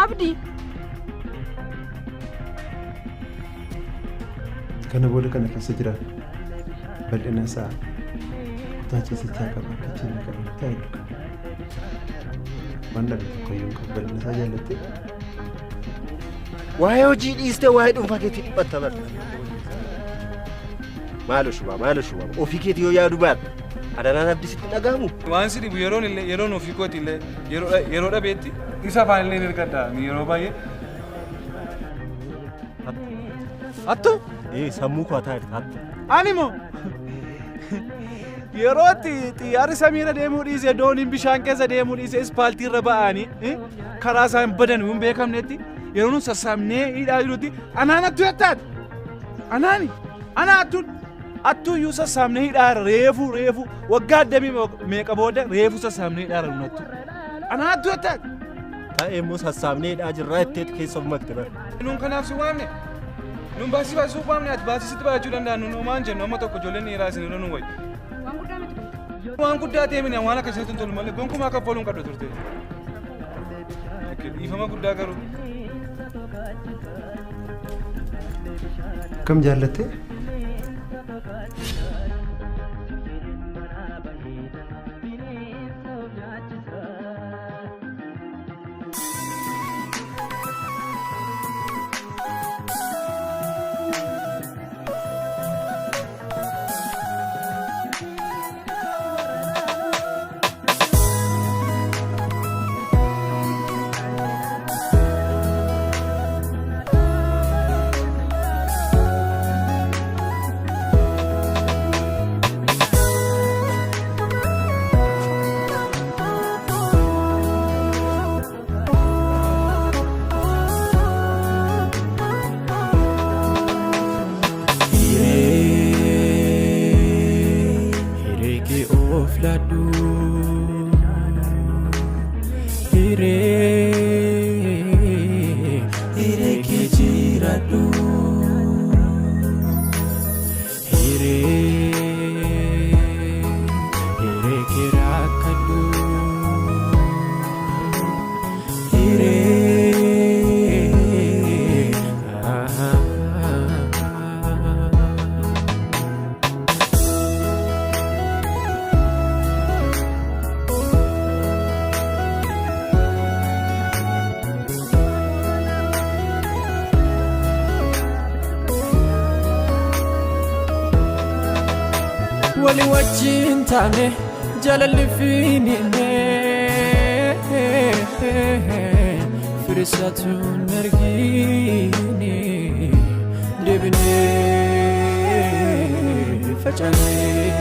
Abdii. Kana booda kana keessa jiraatu bal'ina isaa kutaa ciisichaa qaba, kichina qaba, kutaa hedduu qaba. Waan dhabe tokko iyyuu hin qabu. Bal'ina isaa jaallattee? Waa'ee hojii dhiistee waa'ee dhuunfaa keetii dhiphatta bara. Maalo shubaa, maalo shubaa, ofii keetii yoo yaadu baatte adaraan abdii sitti dhaga'amu. Waan si dhibu yeroon illee yeroon ofii kooti illee yeroo dhabeetti isa afaan illee ni ergadha yeroo baay'ee. Hattu? Ee, sammuu koo hataa jirta, hattu. Ani moo yeroo itti xiyyaarri samiirra deemuu dhiisee, dooniin bishaan keessa deemuu dhiisee, ispaaltii irra ba'anii karaa isaan badan hin beekamnetti, yeroo nu sassaabnee hidhaa jirutti anaan hattuu jettaati. Anaani ana hattuun hattuu iyyuu sassaabnee hidhaa irra reefu waggaa addamii meeqa booda reefu sassaabnee hidhaa irra nu hattuu. Anaan hattuu jettaati. Ta'ee immoo sassaabnee hidhaa jirraa itteet keessa of makte bara. Nuun kanaaf si waamne. Nuun baasii baasuu waamne, ati baasii sitti baay'achuu danda'a, nuun homaan jennu amma tokko ijoolleen dhiiraa isin irra nu wayi. Waan guddaa miti kun. Waan guddaa ta'e mini, waan akkasii tolu malee gonkumaa kaffaluun qabdu turte. Dhiifama guddaa garuu. Akkam jaallattee? Hiree kee of laadhu, hiree hiree kee jiraadhu, hiree hiree kee rakkadhu, hiree. Wali wajjin taane jaalalli fiinine firisatuun ergine deebinee facaanee.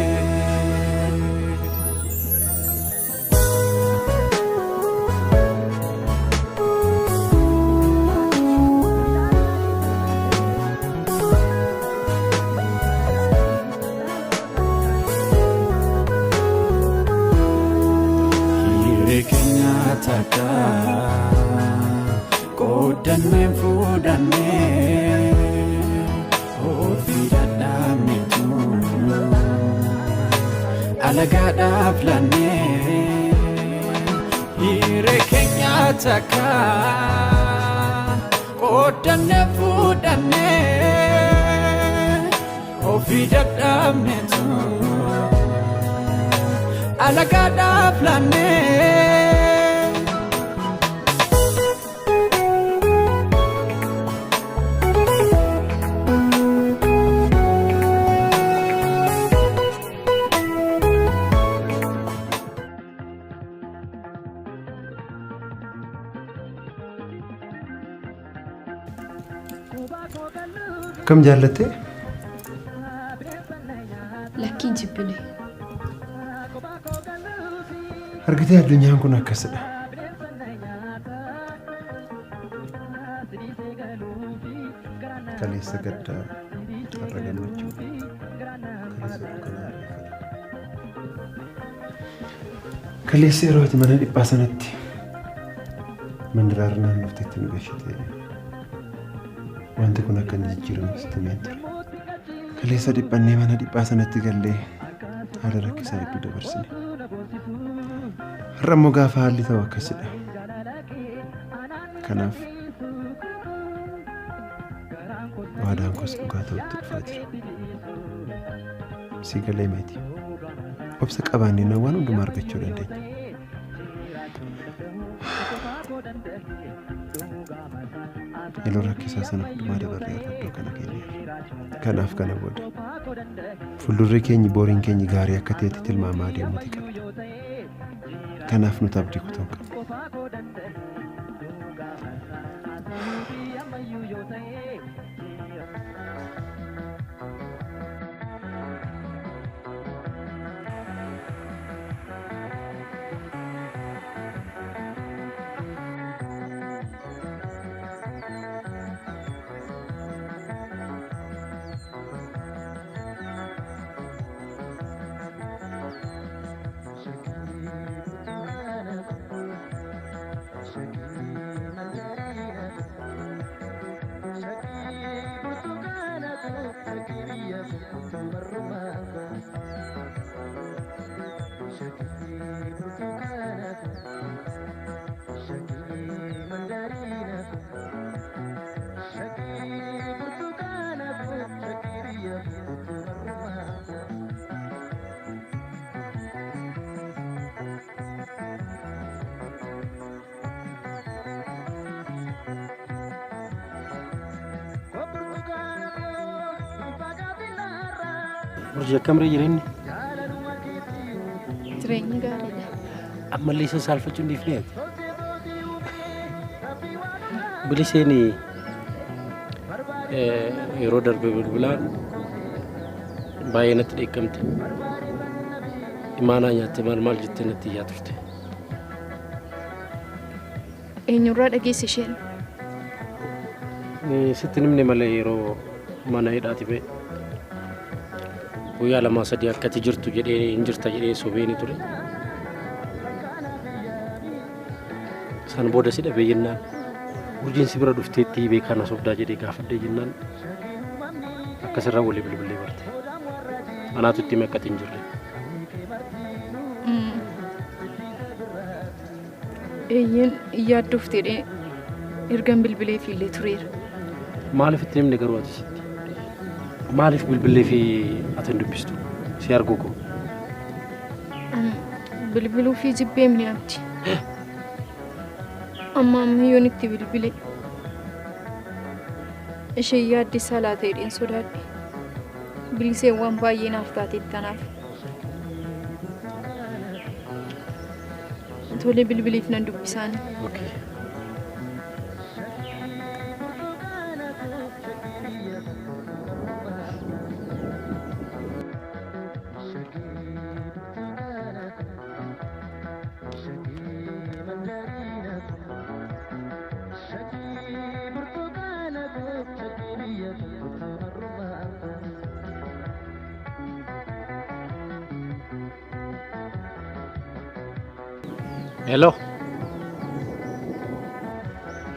Hiree keenya takka qooddanneen fuudhannee ofii dadhabneetu alagaadhaaf laannee. Hiree keenya takka qooddannee fuudhannee ofii dadhabneetu alagaadhaaf laannee. Akkam jaallattee? Lakkiin jibbine. Argitee, addunyaan kun akkasidha. Kaleessa gaddaa, har'a gammachuu, kaleessa dukkanaa irreeffata. Kaleessa yeroo ati mana dhiphaa sanatti mandaraarra naannofteetti nu gashite, wanti kun akka inni jijjiiramu sitti himeen ture. Kaleessa dhiphannee mana dhiphaa sanatti gallee haala rakkisaa hedduu dabarsine. Har'a immoo gaafa haalli ta'u akkasidha. Kanaaf waadaan koos dhugaa ta'utti dhufaa jira. Si galee meeti. Obsa qabaannee waan hundumaa argachuu dandeenya. Yeroo rakkisaa sana hundumaa dabarree iddoo kana geenyeerra. Kanaaf kana booda fuuldurri keenyi boriin keenyi gaarii akka ta'etti tilmaamaa deemuuti qabna. Kanaaf nuti abdii kutuu hin qabnu. Urjii akkamirra jireenyi? Jireenyi gaariidha. Ammallee isa saalfachuu hin dhiifne ati? Biliseen yeroo darbe bilbilaan baay'ee natti dheekkamte. Imaanaa nyaatte maal maal jettee natti iyyaa turte. Eenyurraa dhageesse isheen? Sitti himne malee yeroo mana hidhaati ba'e. Guyyaa 2 3 akkati jirtu jedhee hin jirta jedhee sobee ni ture. San booda si dhabee jennaan urjiin si bira dhufteetti beekaa na sobdaa jedhee gaafadhee jennaan akkasirraa walii bilbilee barte. Anaatu itti hime akkati hin jirre. Eeyyeen yaaddoof jedhee ergan bilbilee fiillee tureera. Maaliif itti himne garuu ati sitti? Maaliif bilbilee fi ati hin dubbistu? Si arguu koo. Bilbiluu fi jibbee mini abdi. Amma ammayyoon itti bilbile. Ishee yaaddi salaa ta'edheen sodaadhe. Biliseen waan baay'ee naaf taateetti tanaaf. Tole bilbiliif nan dubbisaani. Okay. Hello.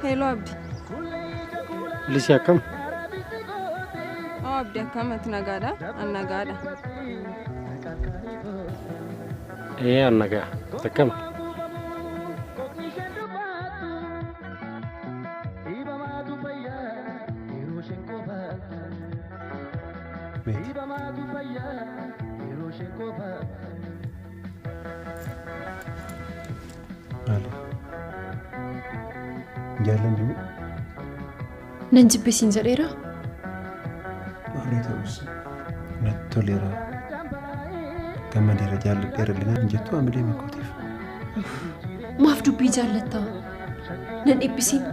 Hello Abdi. Bilisi akkam? Oh Abdi akkam ati nagaadha? An nagaadha. An nagaa. Akkam? Meeti. Maali? Jaallanni moo? Nan jibbisiin jedheera. Maalii ta'us natti toleera. Gammadeera jaalladheera illee hin jettu amilee makkootiif. Maaf dubbii jaallattaa? Nan dhibbisiin.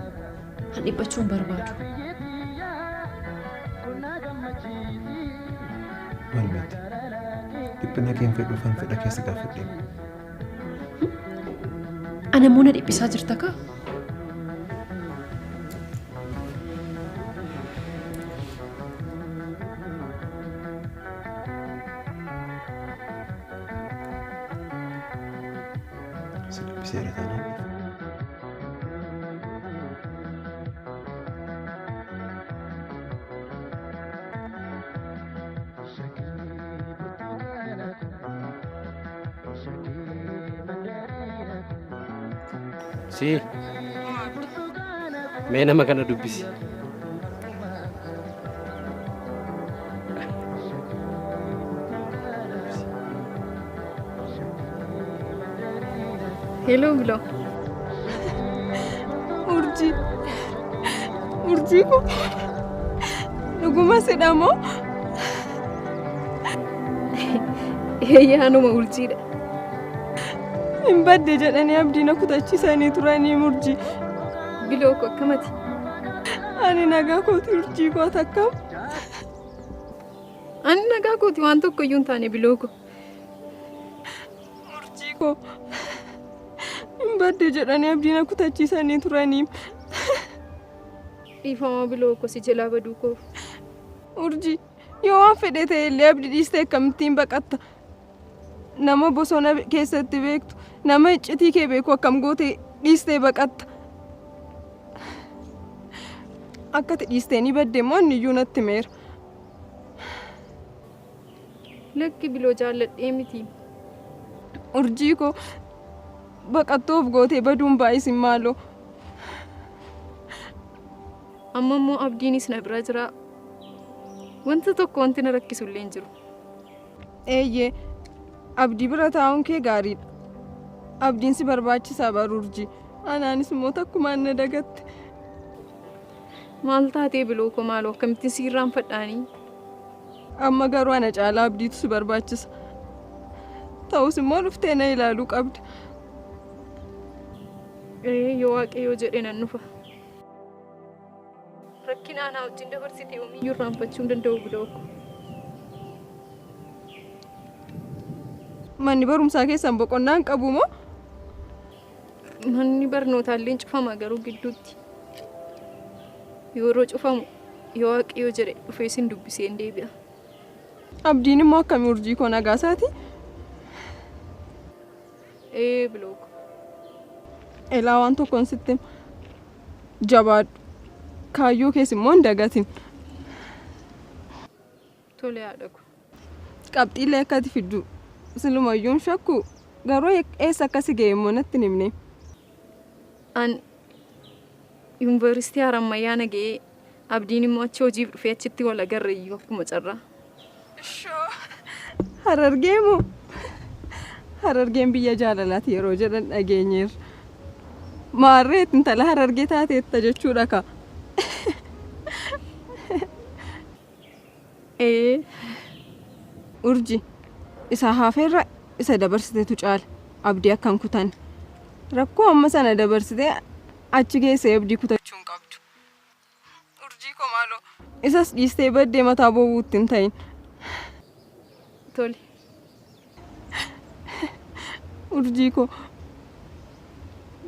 An dhiphachuu hin barbaadu. Maal meeti? Dhiphina kee hin fedhu fan fedha keessa gaafadhee. Ana immoo na dhiphisaa jirta kaa? Si dhiphiseera taanaan. Si. Mee nama kana dubbisi. Hello Biloo. Urjii. Urjii ko. Dhuguma sidha moo? Eeyyee anuma urjiidha. Hin badde jedhanii abdii na kutachiisanii turanii urjii. Biloo ko akkamati? Ani nagaa kooti urjii koo akkam? Ani nagaa kooti waan tokko iyyuu hin taane Biloo ko. Urjii ko. Hin badde jedhanii abdii na kutachiisanii turanii. Dhiifama Biloo ko si jalaa baduu koof. Urjii yoo waan fedhe ta'e illee abdii dhiistee akkamittiin baqatta? Nama bosona keessatti beektu, nama iccitii kee beeku akkam gootee dhiistee baqatta? Akka ati dhiistee ni badde immoo inni iyyuu natti himeera. Lakki Biloo jaalladhee miti. Urjii koo baqattoof gootee baduun baay'isin maaloo. Amma immoo abdiinis na bira jira. Wanta tokko wanti na rakkisu illee hin jiru. Eeyyee abdii bira taa'uun kee gaariidha. Abdiin si barbaachisaa baru urjii. Anaanis immoo takkumaan na dagatte. Maal taatee Biloo koo maaloo akkamittiin si irraanfadhaanii? Amma garuu ana caalaa abdiitu si barbaachisa. Ta'us immoo dhuftee na ilaaluu qabda. Ee yoo Waaqayyo jedhe nan dhufa. Rakkina anaa wajjin dabarsite yoomiyyuu irraanfachuu hin danda'u Biloo koo. Manni barumsaa keessan boqonnaa hin qabu moo? Manni barnootaallee cufama garuu gidduutti. Yeroo cufamu yoo Waaqayyo jedhe dhufee sin dubbisee hin deebi'a. Abdiin immoo akkamii urjii koo nagaa isaati? Ee Biloo koo. Elaa waan tokkoon sitti hima. Jabaadhu. Kaayyoo kees immoo hin dagatin. Tole haadha ko. Qabxiilee akka ati fiddu silumayyuu hin shakku garuu eessa akka si ga'e immoo natti hin himne. An yuunivarsiitii Harammayyaa na ga'ee abdiin immoo achi hojiif dhufee achitti wal agarre iyyuu akkuma carraa. Ishoo Harargee moo? Harargeen biyya jaalalaati yeroo jedhan dhageenyeerra. Maarree intala Harargee taateetta jechuudha kaa. Ee. Urji, isa hafeerra isa dabarsitetu caala. Abdii akka hin kutanne. Rakkoo amma sana dabarsitee achi geessee abdii kutachuu hin qabdu. Urjii koo maaloo isas dhiistee baddee mataa bowwuutti hin ta'in. Tole. Urjii koo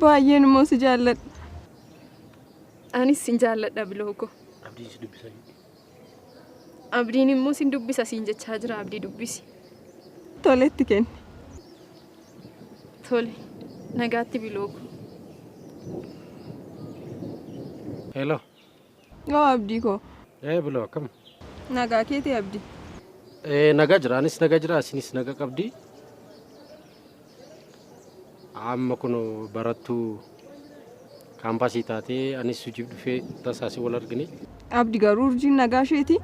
baay'een immoo si jaalladha. Anis sin jaalladha Biloo koo. Abdiin si dubbisa jedhe. Abdiin immoo sin dubbisa siin jechaa jira abdii dubbisi. Tole itti kenni. Tole nagaatti Biloo koo. Hello. Oo Abdii koo. Ee Biloo akkam? Nagaa keetii Abdii. Ee nagaa jira anis nagaa jira isinis nagaa qabdi. Amma kun barattuu kaampaasii taatee anis hojiif dhufee tasaasii wal argine. Abdi garuu urjiin nagaa isheetii?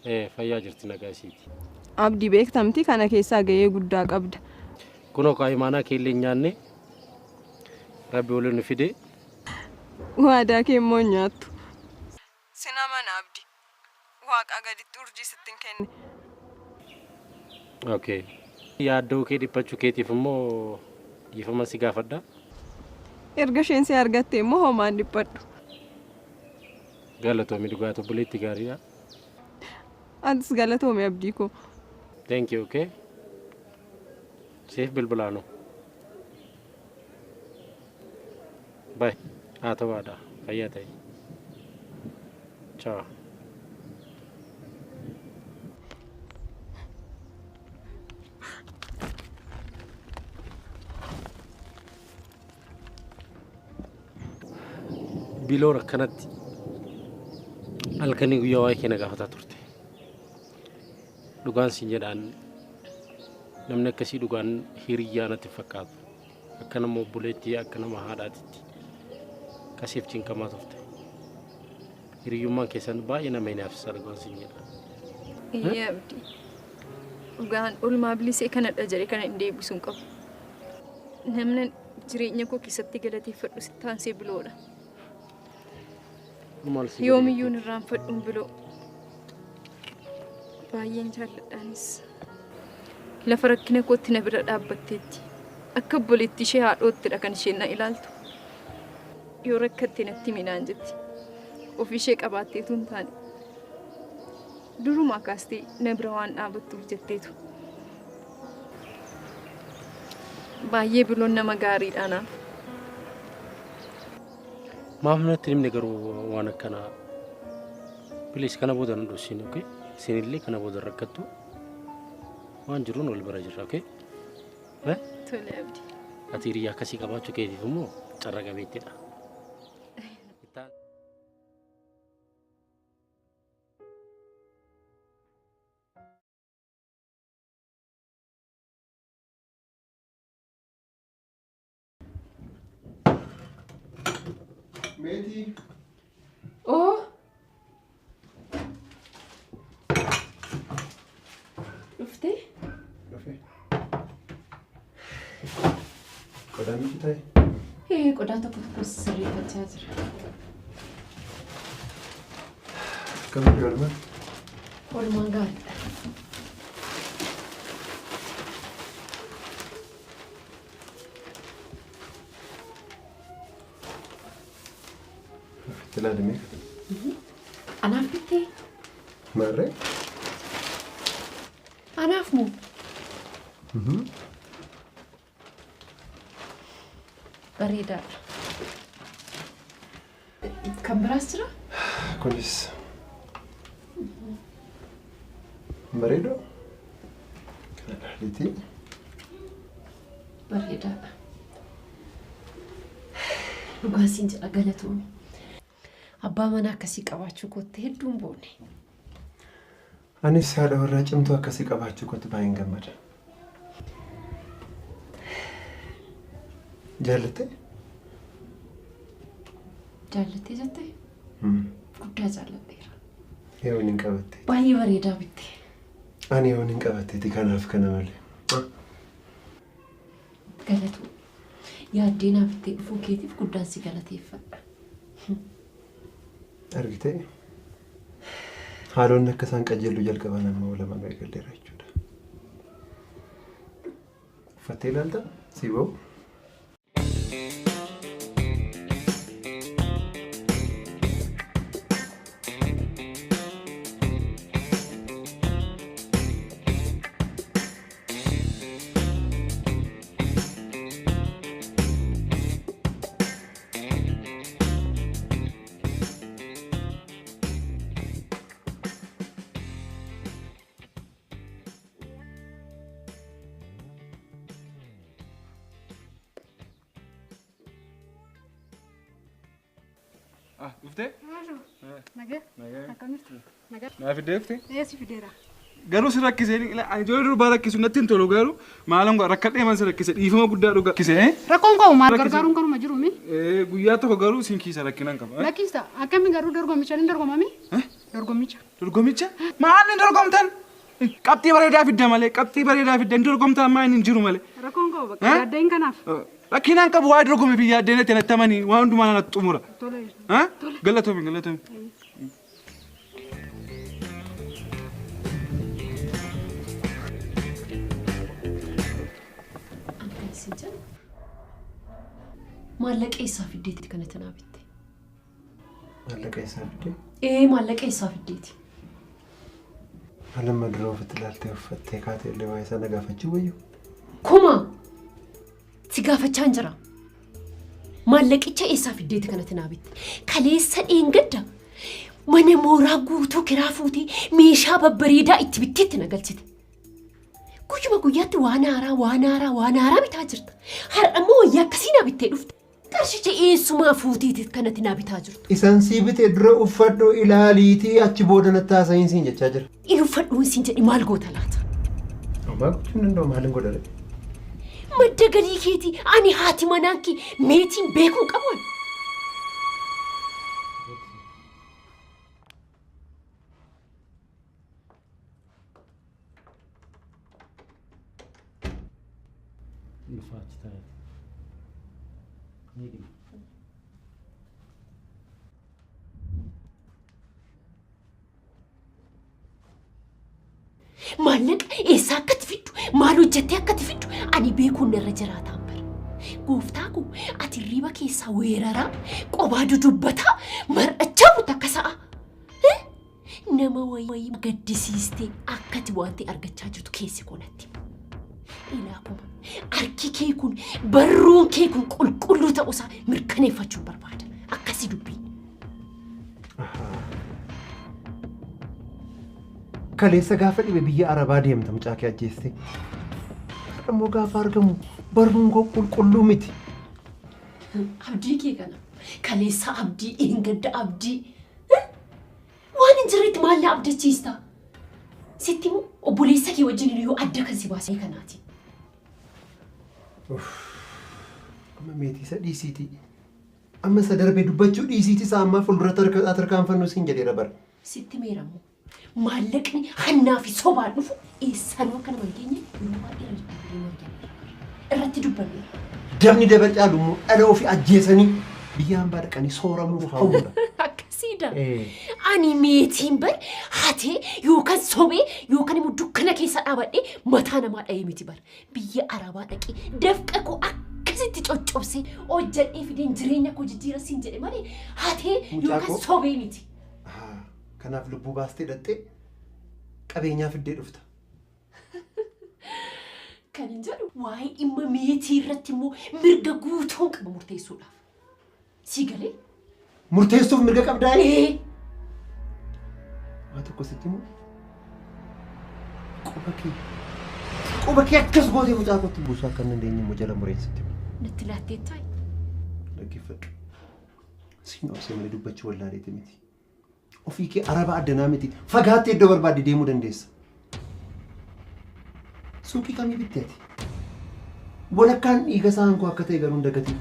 Ee fayyaa jirti nagaa isiiti. Abdi beektamti kana keessaa ga'ee guddaa qabda. Kunoo kaa imaanaa kee illee hin nyaanne rabbi waliin nu fide. Waadaa kee immoo hin nyaattu. Sin amana Abdi. Waaqaa gaditti urjii sittin kenne. Okay. Yaaddoo kee dhiphachuu keetiif immoo dhiifama si gaafadha. Erga isheen si argatte immoo homaa hin dhiphadhu. Galatoomi dhugaa obboleetti gaariidha. Atis galatoomi Abdii koo. Thank you, okay? Siif bilbilaanu. Bye. Haa ta'u haadha. Fayyaa ta'i. Ciao. Biloon akkanatti halkanii guyyaa waa'ee kee na gaafataa turte. Dhugaan siin jedhaan namni akkasii dhugaan hiriyyaa natti hin fakkaatu. Akka nama obboleettii akka nama haadhaatitti. Kasiif cinqamaa turte. Hiriyyummaan keessan baay'ee nama hinaafsisa dhugaan siin jedha. Eeyyee Abdii. Dhugaan oolmaa bilisee kanadha jedhee kana hin deebisuu hin qabu. Namni jireenya koo keessatti galateeffadhu sitti aansee biloodha. Maal si godhe Yoomiyyuu hin irraanfadhuun biloo. Baay'een jaalladhaanis. Lafa rakkina kootti na bira dhaabbatteetti. Akka obboleettii ishee haadhoottidha kan isheen na ilaaltu. Yoo rakkatte natti himi naan jetti. Ofii ishee qabaatteetu hin taane. Durumaa kaastee na bira waan dhaabattuuf jetteetu. Baay'ee biloon nama gaariidha anaaf. Maaf natti hin himne garuu waan akkanaa. Please kana booda nu dhoksin, okay? Isinillee kana booda rakkattu. Waan jiruun wal bira jirra, okay? Eh? Tole Abdii. Ati hiriyaa akkasii qabaachuu keetiif immoo carra qabeettidha. Meetii. Oo! Dhuftee? Dhufe. Qodaa miti ta'e? Ee, qodaa tokko tokko sirreeffachaa jira. Akkam ture oolmaan? Oolmaan gaariidha. Ofitti ilaalimee. Anaaf bittee? Maarree? Anaaf moo? Bareedaadha. Kan biraas jira? Kunis bareedoo? Kana ilaaliitii. Bareedaadha. Dhugaa siin jedha galatoomi. Abbaa manaa akkasii qabaachuu kootti hedduun boone. Anis haadha warraa cimtuu akkasii qabaachuu kootti baay'een gammada. Jaallattee? Jaallattee jettee? Guddaa jaalladheera. Yoon hin qabatte. Baay'ee bareedaa bitte. Ani yoon hin qabatteeti kanaaf kana malee. Galatoo. Yaaddee naa bittee dhufuu keetiif guddaan si galateeffadha. Argitee? Haalonni akka isaan qajeeluu jalqaban amma lamaan eegalleera jechuudha. Uffattee ilaalta? Sii ba'u? Ah, dhuftee? Nagaa. Nagaa. Akkam jirtu? Nagaa. Naa fiddee dhuftee? Ee si fideera. Garuu si rakkisee ani ijoollee durbaa rakkisu natti hin tolu garuu maalan godha rakkadhee man si rakkise dhiifama guddaa dhuga rakkise. Rakkoon qabu maal Rakkise. gargaaruun kanuma jiru mi? Guyyaa tokko garuu siin kiisa rakkinaan qaba. Lakkista akkami garuu dorgommicha ni dorgomami? Dorgommicha. Dorgommicha? Maal ni dorgomtan? Qabxii bareedaa fidda malee qabxii bareedaa fidda hin dorgomtan ammaa inni hin jiru malee. Rakkoon qabu bakka yaaddeen kanaaf. Rakkinaan qabu waa'ee dorgommii biyya addeen itti nattamanii waan hundumaa natti xumura. Tole. Galatoomi galatoomi. Ani kan isin jedhu maallaqa eessaa fiddeeti kanatti naa bitte? Maallaqa eessaa fiddee? Ee maallaqa eessaa fiddeeti? Maalamma dura ofitti ilaaltee uffattee kaatee illee waa'ee sana gaafachuu wayyu. Kuma si gaafachaan jira. Maallaqicha eessaa fiddeeti kanatti naa bitte? Kaleessa dheengadda mana mooraa guutuu kiraa fuutee meeshaa babbareedaa itti bitteetti na galchite. Guyyuma guyyaatti waan haaraa waan haaraa waan haaraa bitaa jirta. Har'a immoo wayyaa akkasii naa bittee dhufte. Qarshicha eessumaa fuuteeti kanatti naa bitaa jirtu. Isan sii bitee dura uffadhu ilaaliitii achi booda natti haasa'iin siin jechaa jira. Inni uffadhuun siin jedhi maal goota laata? Homaa gochuu hin danda'u maalin godha ree? Madda galii keetii ani haati manaan kee meetiin beekuu qabu. Maallaqa eessaa akka itti fiddu, maal hojjettee akka itti fiddu ani beekuun irra jiraataan bara. Gooftaa koo ati hirriba keessaa weeraraa, qobaa dudubbataa, mar'achaa buta akka sa'a. Nama wayii gaddisiistee akka ati waan ta'e argachaa jirtu keessi koo natti hima. Ilaa kuma harki kee kun barruun kee kun qulqulluu ta'uusaa mirkaneeffachuun barbaada. Akkasii dubbiin. Kaleessa gaafa dhibe biyya Arabaa deemta mucaa kee ajjeestee. Har'a immoo gaafa argamu barruun koo qulqulluu miti. Abdii kee kana kaleessa abdii dheengadda abdii. Waan hin jirretti maal na abdachiista? Sitti immoo obboleessa kee wajjin yoo adda kan si baasee kanaati. Amma meetii isa dhiisiitii. Amma isa darbe dubbachuu dhiisiitii isa ammaa fuulduratti tarkaanfannu siin jedheera bara. Sitti meerammoo maallaqni hannaa fi sobaan dhufu eessanuu akka nama hin geenye yeroo baay'ee irra deddeebiinee mari'anneerra bara. Irratti dubbanneerra. Dabni daba caalu immoo dhala ofii ajjeesanii biyya hambaa dhaqanii sooramuuf hawwuudha. Akkasiidha. Ani meetiin bar hatee yookaan sobee yookaan immoo dukkana keessa dhaabadhee mataa namaa dha'ee miti bar. Biyya Arabaa dhaqee dafqa koo akkasitti coccobsee hojjedhee fideen jireenya koo jijjiira siin jedhe malee hatee Mucaa yookaan koo. sobee miti. Kanaaf lubbuu baastee dhaqxee qabeenyaa fiddee dhufta. Kan hin jedhu waa'ee dhimma meetii irratti immoo mirga guutuun qaba murteessuudhaaf. Sii galee? Murteessuuf mirga qabdaa? Ee. Waa tokko sitti himu. Quba kee quba kee akkas gootee mucaa kootti buusuu akka hin dandeenye immoo jala mureen sitti himu. Natti laatteettaa? Dhaggeeffadhu. Siin obsee malee dubbachuu wallaaleeti miti. Ofii kee araba addanaa miti. Fagaattee iddoo barbaadde deemuu dandeessa. Suuqii kamii bitte ati? Walakkaan dhiiga isaan koo akka ta'e garuu hin dagatin.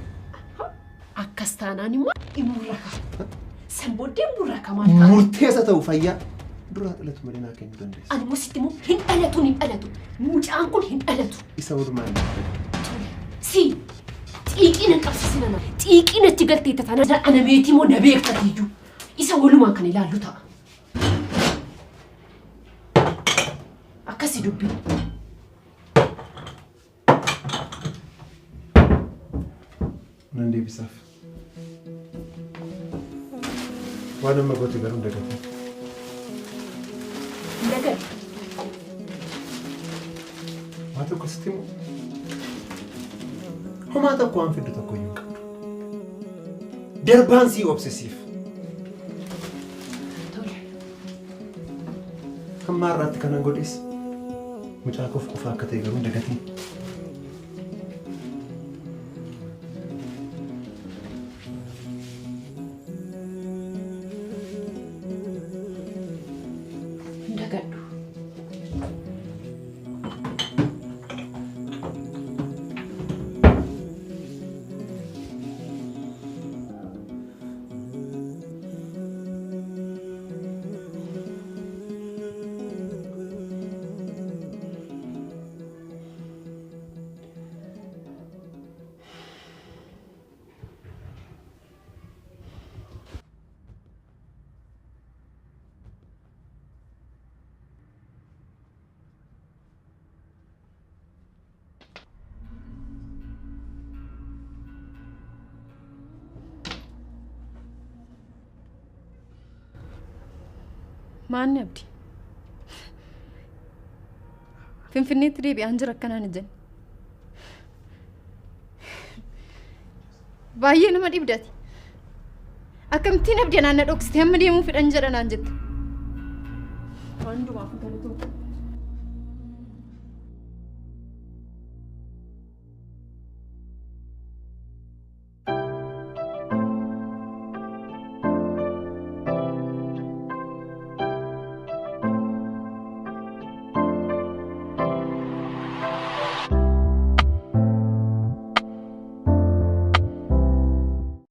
Akkas taanaan immoo imurraka. San booddee imurraka maal ta'a? Murteessa ta'u fayyaa duraa dhalatu malee naa kennuu dandeessa. Ani immoo sitti immoo hin dhalatu hin dhalatu. Mucaan kun hin dhalatu. Isa walumaan Si xiiqii nan qabsiisina na. Xiiqii natti galtee tana ana meetii moo na beektatiyyuu. Isa walumaan kan ilaallu ta'a. Akkasi dubbiin. Nan deebisaaf. Waan amma goote garuu hin dagatin. Hin dagadhu. Waa tokko sitti himu. Homaa tokko waan fiddu tokko iyyuu hin qabdu. Darbaan sii obsisiif. Tole. Hamma har'aatti kanan godhes mucaa koof qofa akka ta'e garuu hin dagatin. Hin dagadhu. Maanni abdi? Finfinneetti deebi'aan jira akkanaan hin jenne. Baay'ee nama dhibdati. Akkamittiin abdi anaan na dhoksite amma deemuu fedhan jedha naan jette. Waan hundumaaf galatoo.